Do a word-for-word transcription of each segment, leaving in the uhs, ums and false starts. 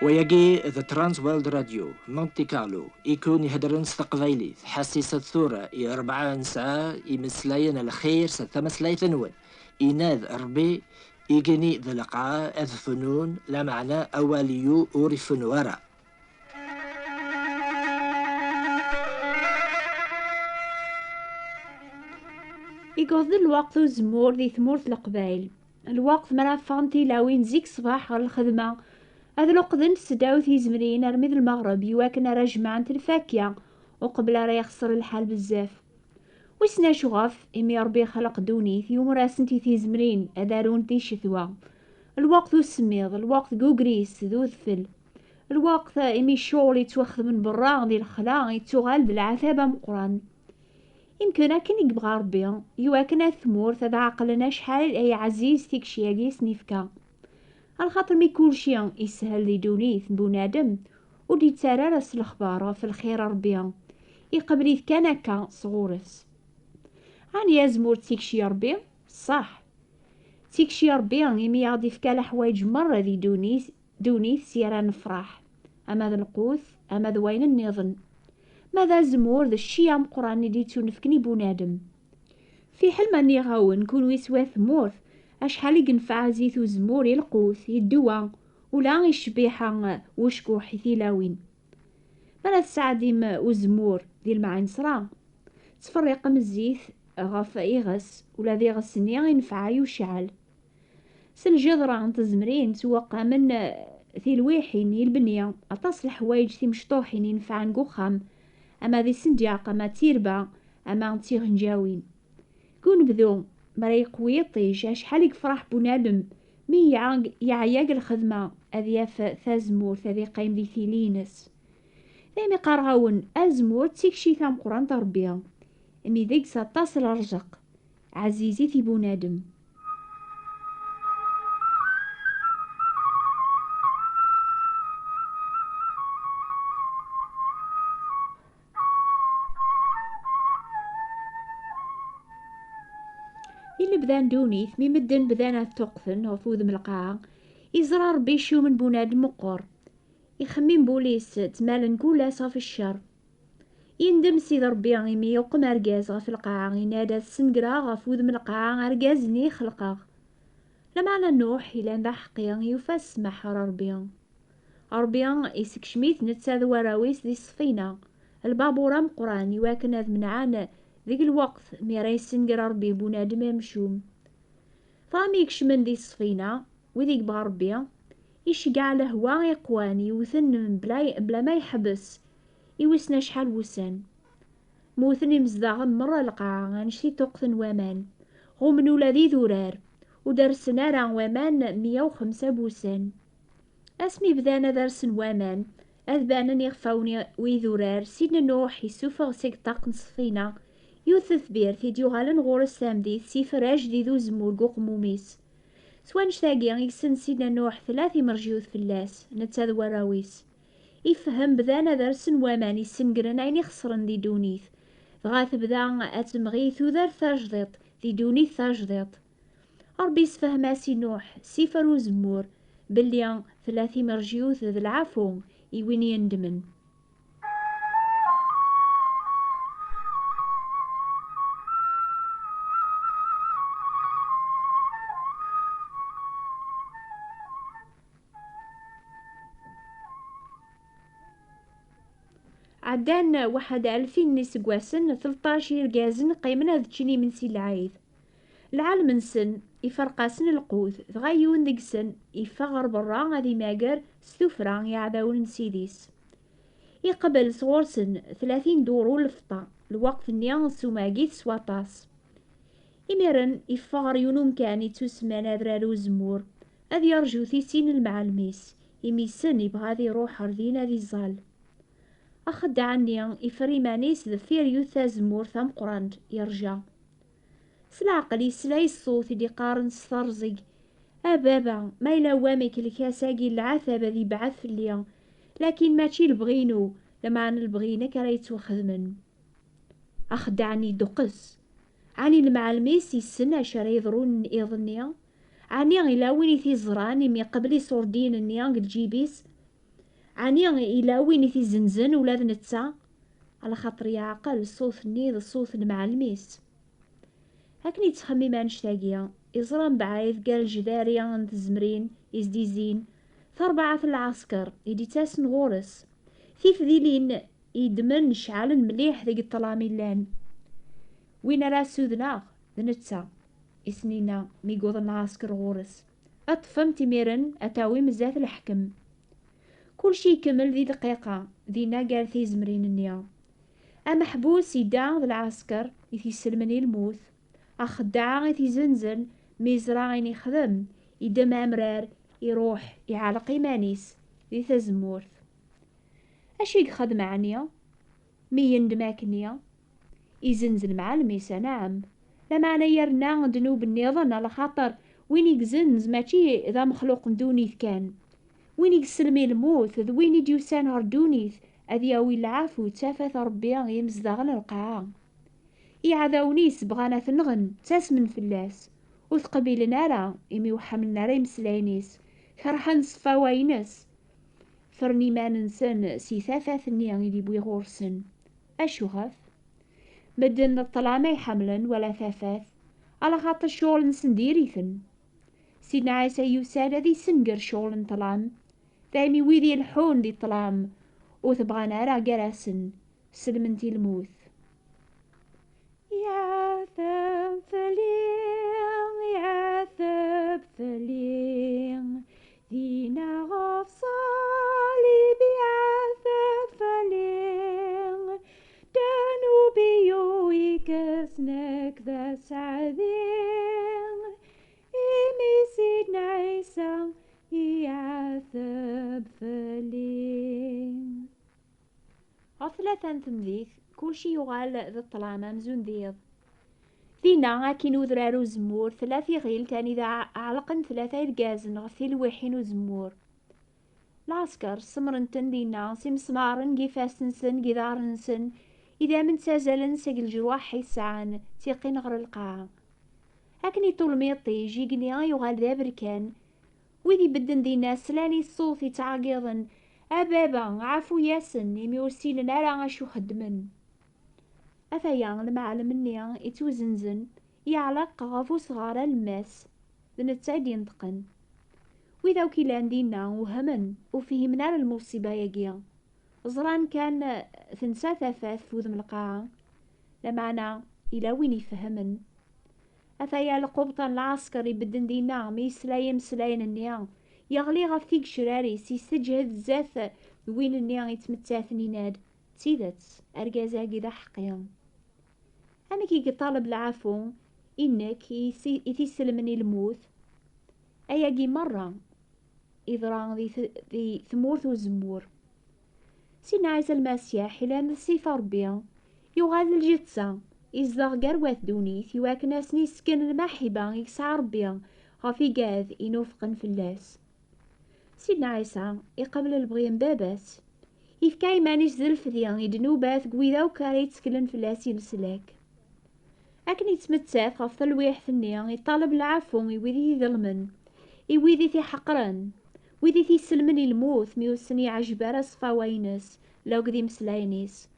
Wayagi d Trans World Radio, Monte Carlo, i kun iheddren s teqbaylit, ḥassisat tura i rebɛa n ssaɛa imeslayen lxir s tmeslayt-nwen, inad Rebbi, igenni d lqaɛa ad fnun, lameɛna awal-iw ur ifennu ara. Iggeḍ-d lweqt uzemmur di tmurt n Leqbayel. Lweqt mi ara ffɣen tilawin zik ṣṣbeḥ ɣer lxedma, ad luqdent seddaw tizemrin armi d lmeɣreb, iwakken ara jemɛent lfakya uqbel ara yexṣer lḥal bezzaf. Wissen acuɣef, imi Ṛebbi ixleq ddunit, yumer-asent i tizemrin ad arunt di ccetwa. Lweqt usemmiḍ, lweqt deg ugris d udfel. Lweqt imi ccɣel yettwaxedmen berra di lexla, yettuɣal d leɛtab ameqqran. Imken akken i yebɣa Ṛebbi, iwakken at tmurt ad ɛeqlen acḥal ay ɛziz tikci-agi i sen-ifka. Axaṭer mi kulci yeshel di ddunit n bunadem, ur d-yettarra ara s lexbar ɣef lxir n Ṛebbi, iqbel-it kan akka sɣur-s. Ɛni azemmur d tikci n Ṛebbi? Ṣṣeḥ. D tikci n Ṛebbi imi i aɣ-d-ifka leḥwayeǧ merra di ddunit, ddunit s ara nefṛeḥ, ama d lqut, ama d wayen nniḍen. Ma d azemmur d cci ameqqran i d-yettunefken i bunadem. Fiḥel ma nniɣ-awen, kunwi s wat tmurt, acḥal i yenfeɛ zzit uzemmur i lqut, i ddwa, ula i ccbiḥa n ucekkuḥ i tilawin. Mi ara tesɛeddim uzemmur di lemɛinsra, tettferriqem zzit ɣef iɣes, ula d iɣes-nni inefɛa i ucɛel. S lǧeḍra n tzemrin ttwaqqamen tilwiḥin i lebni, aṭas leḥwayeǧ timecṭuḥin inefɛen deg uxxam, ama di ssenǧaq, ama d tirba, ama d tiɣenǧawin. Deg unebdu, mi ara yeqwi yiṭij, acḥal i yefṛeḥ bunadem mi yeɛya, yeɛya deg lxedma, ad yaf tazemmurt ad iqqim di tili-ines. Daymi qqareɣ-awen, azemmur d tikci tameqqrant n Ṛebbi, imi deg-s aṭas n lerẓeq, ɛzizit i bunadem. I lebda n ddunit, mi medden bdan ad ṭṭuqten ɣef wudem n lqaɛa, iẓra Ṛebbi ccum n bunadem meqqer. Ixemmim Bulis ttmalen kul ass ɣef ccer. Yendem Sidi Ṛebbi imi yuqem argaz ɣef lqaɛa, yenna-d: "Ad snegreɣ ɣef wudem n lqaɛa argaz-nni i xelqeɣ." Lameɛna Nuḥ, ilan d aḥeqqi, yufa ssmaḥ ɣer Ṛebbi. Ṛebbi isekcem-it netta d warraw-is di ṣṣfina, lbabur ameqqran, iwakken ad menɛen deg lweqt mi ara yessenger Ṛebbi bunadem amcum. Dɣa mi kecmen di ṣṣfina, wid i yebɣa Ṛebbi, iceggeɛ lehwa iqwan, iwten mebla, mebla ma yeḥbes, i wissen acḥal wussan. Mmuten imezdaɣen merra lqaɛa, annect i ṭṭuqten waman. Ɣummen ula d idurar, ur d-rsen ara waman meyya u xemsa n wussan. Asmi bdan ad rsen waman, ad banen iɣfawen i, n idurar, Sidna Nuḥ issufeɣ seg ṭṭaq n ṣṣfina yiwet n tbirt i d-yuɣalen ɣur-s tamdit s iferr ajdid uzemmur deg uqemmum-is. S wannect-agi i yessen Sidna Nuḥ tella timerjiwt fell-as, netta d warraw-is. Ifhem bdan ad rsen waman issengren ayen ixesren di ddunit, dɣa tebda ad temɣi tudert tajdiṭ di ddunit tajdiṭ. Ṛebbi yessefhem-as i Nuḥ s iferr uzemmur belli tella timerjiwt d lɛafu i win yendmen. Ɛeddan waḥed alfin n yiseggasen, tleṭṭac irgazen qqimen ad ččen imensi n lɛid. Lɛalem-nsen iferq-asen lqut, dɣa yiwen deg-sen iffeɣ ɣer berra ad imager s tuffra iɛdawen n ssid-is. Iqbel sɣur-sen tlatin duru n lfeṭṭa, lweqt-nni ssuma-agi s waṭas. Imiren, iffeɣ ɣer yiwen umkan ittusemman Adrar Uzemmur, ad yerǧu tisin n lemɛalem-is, imi yessen yebɣa ad iruḥ ɣer din ad iẓẓal. Axeddaɛ-nni ifer iman-is deffir yiwet tazemmurt tameqqrant, yerǧa. S leɛqel yesla i ṣṣut i d-iqqaren s terẓeg: "A baba, ma yella wamek lkas-agi n lɛatab ad ibɛed fell-i, lakin mačči lebɣi-inu, lameɛna lebɣi-inek ara yettwaxedmen." Axeddaɛ-nni yedduqqes. Ɛni lemɛalem-is yessen acu ara yeḍrun iḍ-nni? Ɛni yella win i t-iẓran imi iqbel iṣurdiyen-nni deg lǧib-is? Ɛni yella win i t-izenzen ula d netta? Alaxaṭer yeɛqel ṣṣut-nni d ṣṣut n mɛellem-is. Akken yettxemmim annect-agi, iẓra mebɛid gar lejdari n tzemrin izdizin, tarbaɛt n lɛesker i d-ittasen ɣur-s. Tifdilin yeddmen ceɛlen mliḥ deg ṭṭlam illan. Win ara ssudneɣ d netta, i s-nina mi yewweḍ lɛesker ɣur-s. Ṭṭfemt imiren ad tawim zdat leḥkem. Kulci ikemmel di dqiqa, dinna gar tizemrin-nni. Ameḥbus idda d lɛesker i t-iselmen i lmut, axeddaɛ i t-izenzen mi yeẓra ayen ixdem, iddem amrar, iruḥ, iɛelleq iman-is di tazemmurt. Acu i yexdem ɛni? Mi yendem akkenni, izenz lemɛellem-is, anɛam. Lameɛna yerna ddnub nniḍen, alaxaṭer win i izenz mačči d amexluq n ddunit kan. Win i yesselmi lmut d win i d-yusan ɣer ddunit ad yawi lɛafu d tafat n Ṛebbi i yimezdaɣ n lqaɛa. Iɛdawen-is bɣan ad t-nɣen, ttasmen fell-as, ur t-qbilen ara, imi ur ḥemmlen ara imeslayen-is, kerhen ṣṣfawa-ines. Ffren iman-nsen si tafat-nni i d-iwwi ɣur-sen. Acuɣef? Medden d ṭṭlam ay ḥemmlen wala tafat, alaxaṭer ccɣel-nsen diri-ten. Sidna Ɛisa yusa-d ad yessenger ccɣel n ṭṭlam, daymi wid ileḥḥun di ṭṭlam ur t-bɣan ara gar-asen, selmen-t i lmut. Iɛeteb fell-i, iɛeteb fell-i, dinna ɣef ṣṣalib iɛeteb fell-i, ddnub-iw yekkes nekk d aseɛdi, imi Sidna Ɛisa iɛeteb fell-i. Ɣef tlata n temdit, kulci yuɣal d ṭṭlam amzun d iḍ. Dinna, akkin udrar uzemmur, tella tiɣilt anida ɛelqen tlata irgazen ɣef tilwiḥin uzemmur. Lɛesker ssemren-ten dinna s imesmaren deg ifassen-nsen, deg iḍarren-nsen, idammen ttazalen seg leǧruḥ i sɛan, ttiqin ɣer lqaɛa. Akken iṭul mi iṭij, igenni yuɣal d aberkan. Wid ibedden dinna slan i ṣṣut yettɛeggiḍen: "A baba, ɛfu-yasen, imi ur ssinen ara acu xeddmen." Ataya lemɛellem-nni ittwazenzen, yeɛleq ɣef usɣar alemmas, d netta i d-ineṭqen. Wid akk illan dinna uhmen, ur fhimen ara lmuṣiba-agi. Ẓran kan tensa tafat f udem lqaɛa, lameɛna ila win ifehmen. Ataya lqubṭa n lɛesker ibedden dinna mi yesla i imeslayen-nni, yeɣli ɣef tigecrar-is, yesseǧhed zdat d win-nni yettmettaten, yenna-d: "D tidet, argaz-agi d aḥeqqi." Amek i yeṭaleb lɛafu i nekk i si-, i t-iselmen i lmut? Ayagi merra iḍra di t-, di tmurt uzemmur. Sidna Ɛisa Lmasiḥ, ilan d Sif Ṛebbi, yuɣal d lǧetta, izdeɣ gar wat ddunit, iwakken ad sen-isken lmaḥiba i yesɛa Ṛebbi ɣef igad inufqen fell-as. Sidna Ɛisa iqabel lebɣi n Baba-s, ifka iman-is d lefdi i ddnubat n wid akk ara yetteklen fell-as i leslak. Akken yettmettat ɣef telwiḥt-nni, iṭaleb lɛafu i wid i t-iḍelmen, i wid i t-iḥeqren, wid i t-iselmen i lmut mi ur sen-yeɛjib ara ṣṣfawa-ines, la akked imeslayen-is.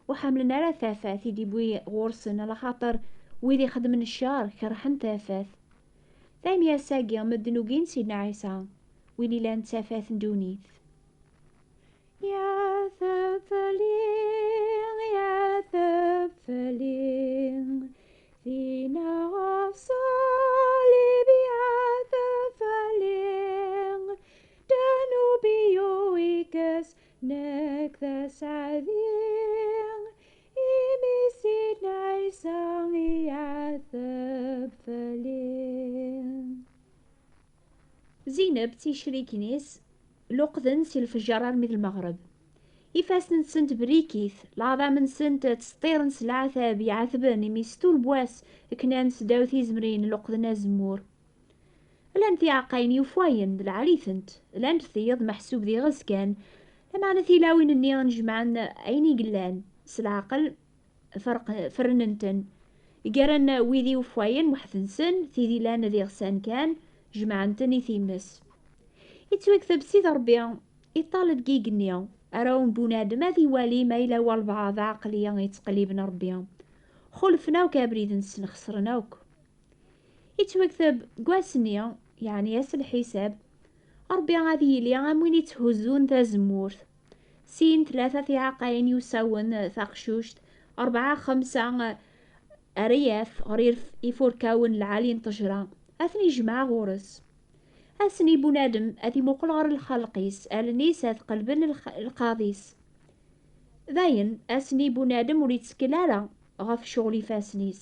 Ur ḥemmlen ara tafat i d-iwwi ɣur-sen, alaxaṭer wid ixeddmen ccer kerhen tafat. Daymi ass-agi medden ugin Sidna Ɛisa, win ilan d tafat n ddunit. Iɛeteb fell-i, iɛeteb fell-i, dinna ɣef ṣṣalib iɛeteb fell-i, ddnub-iw ikkes, nekk d aseɛdi, imi Sidna Ɛisa iɛeteb fell-i. Zineb d ticrikin-is luqden si lfeǧǧar armi d lmeɣreb. Ifassen-nsent brikit, leɛḍam-nsent ttseṭṭiren s leɛtab iɛetben, imi s tul n wass kknan seddaw tizemrin luqden azemmur. Llant tiɛeqqayin yufwayen d lɛali-tent, llant tiyeḍ meḥsub d iɣes kan, lameɛna tilawin-nni jemɛen ayen i yellan s leɛqel, ferq-, fernen-ten. Garen wid iwefwayen weḥd-nsen, tid ilan d iɣsan kan, jemɛen-ten i times. Ittwakteb Sidi Ṛebbi Iṭal deg igenni, arraw n bunadem ad iwali ma yella walbeɛḍ aɛeqli yettqelliben Ṛebbi. Xulfen akk abrid-nsen, xesren akk. Ittwakteb deg wass-nni, yeɛni ass lḥisab, Ṛebbi ad yili am win itthuzzun tazemmurt. Sin, tlata tiɛaqayin yusawen, taqcuct, rebɛa, xemsa, ara yaf ɣer irf-, ifurkawen lɛali n ṭejra, ad ten-ijmeɛ ɣur-s. Ass-nni bunadem ad imuqel ɣer lxalq-is, allen-is ad qelben lx-, lqaḍ-is. Dayen, ass-nni bunadem ur ittkel ara ɣef ccɣel ifassen-is.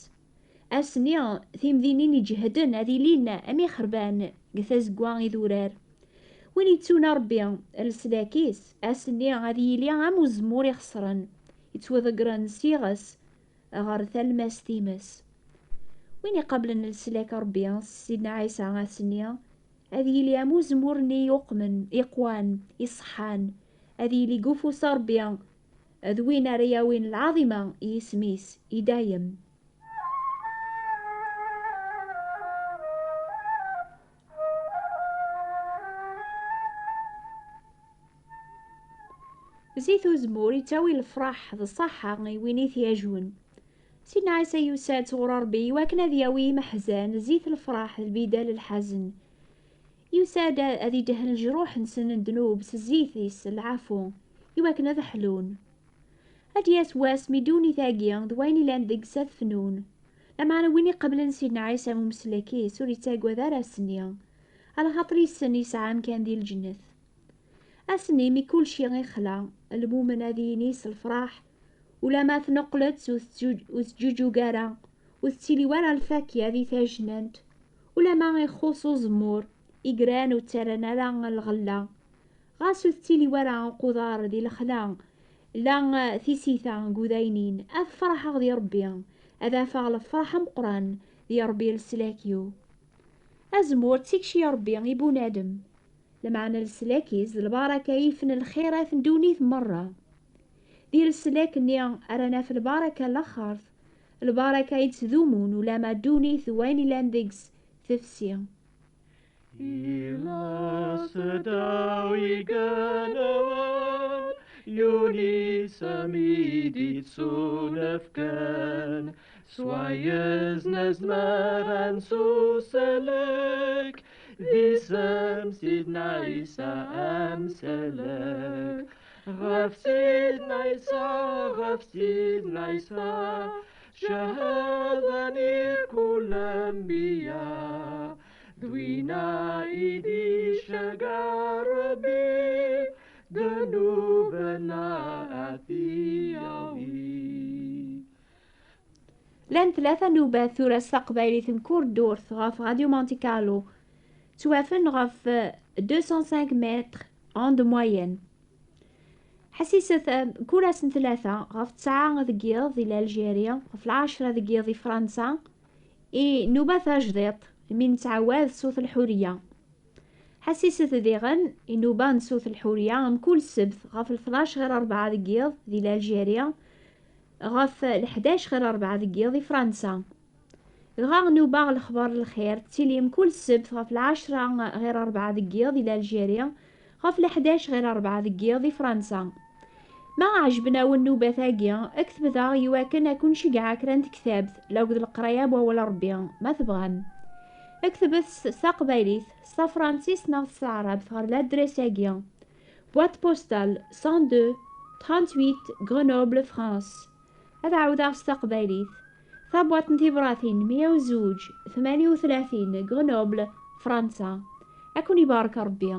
Ass-nni, timdinin iǧehden ad ilin am ixerban deg tazegwa idurar. Win ittun Ṛebbi leslak-is, ass-nni ad yili am uzemmur ixesren, ittwaḍeggren s iɣes ɣer talmast-ines. Win iqablen leslak Ṛebbi s Sidna Ɛisa ass-nni, ad yili am uzemmur-nni yuqmen, iqwan, iṣeḥḥan, ad yili deg ufus Ṛebbi, d win ara yawin lɛaḍima i yisem-is i dayem. Zzit uzemmur ittawi lefraḥ d ṣṣaḥa i win i t-yajwen. Sidna Ɛisa yusa-d sɣur Ṛebbi iwakken ad yawi imeḥzan zzit lefraḥ d lbidal lḥazen. Yusa-d ad idhen lejruḥ-nsen n ddnub s zzit-is n lɛafu, iwakken ad ḥlun. Ad d-yas wass mi ddunit-agi d wayen ilan deg-s ad fnun. Lameɛna win iqeblen Sidna Ɛisa am umeslak-is ur ittagad ara ass-nni, alaxaṭer issen yesɛa amkan di lǧennet. Ass-nni mi kulci ixla, lmumen ad yini s lefraḥ, ulama tneqlet ur tettju-, ur tettǧuǧug ara, ur tettili wara lfakya di tajnant, ulama ixuṣ uzemmur, igran ur ttarran ara lɣella. Ɣas ur tettili wara uquḍar di lexla, la tisita deg udaynin, ad ferḥeɣ di Ṛebbi, ad afeɣ lefraḥ ameqqran di Ṛebbi leslak-iw. Azemmur d tikci Ṛebbi i bunadem. Lameɛna leslak-is d lbaraka yifen lxirat n ddunit merra. Di leslak-nni ara naf lbaraka laxert, lbaraka yettdumun ulama ddunit d wayen ilan deg-s tefsi. Ilas daw iganawan, yunis am i d-ittunefken, s wayes nezmer ad nsuselek, d isem Sidna Ɛisa amselek. Ɣef Sidna Ɛisa, ɣef Sidna Ɛisa, cehhaden irkul anbiya, d winna i d-iceggeɛ Ṛebbi, ddnub-nneɣ ad t-yawi. Llan tlata nnubat tura s taqbaylit n kul ddurt ɣef Radio Monte Carlo. Ttwafen ɣef, euh, deux cent cinq mètres onde moyenne. Ḥessiset, euh, kul ass n tlata ɣef ttesɛa deg yiḍ di Laljiri, ɣef lɛecra deg yiḍ di Fransa, i nnuba tajdiṭ mi nettɛawad Ṣṣut Lḥuriya. Ḥessiset diɣen i nnuba n Ṣṣut Lḥuriya mkul ssebt ɣef tnac ɣir rebɛa deg yiḍ di Laljiri, ɣef leḥdac ɣir rebɛa deg yiḍ di Fransa. Dɣa nnuba n Lexbar n Lxir tettili mkul ssebt ɣef lɛecra ɣir rebɛa deg yiḍ di Laljiri, ɣef leḥdac ɣir rebɛa deg yiḍ di Fransa. Ma ɛejben-awen nnubat-agi, ktbet-aɣ iwakken ad ken-ceggɛeɣ kra n tektabt, la akked leqraya n wawal n Ṛebbi, ma tebɣam. Ktbet s, s taqbaylit, s tafransist neɣ s taɛrabt ɣer ladres-agi: boîte postale cent deux, trente-huit, Grenoble, France. Ad ɛawdeɣ s taqbaylit: tabwaṭ n tibratin meyya u zewǧ, tmanya u tlatin, Grenoble, Fransa. Ad ken-ibarek Ṛebbi.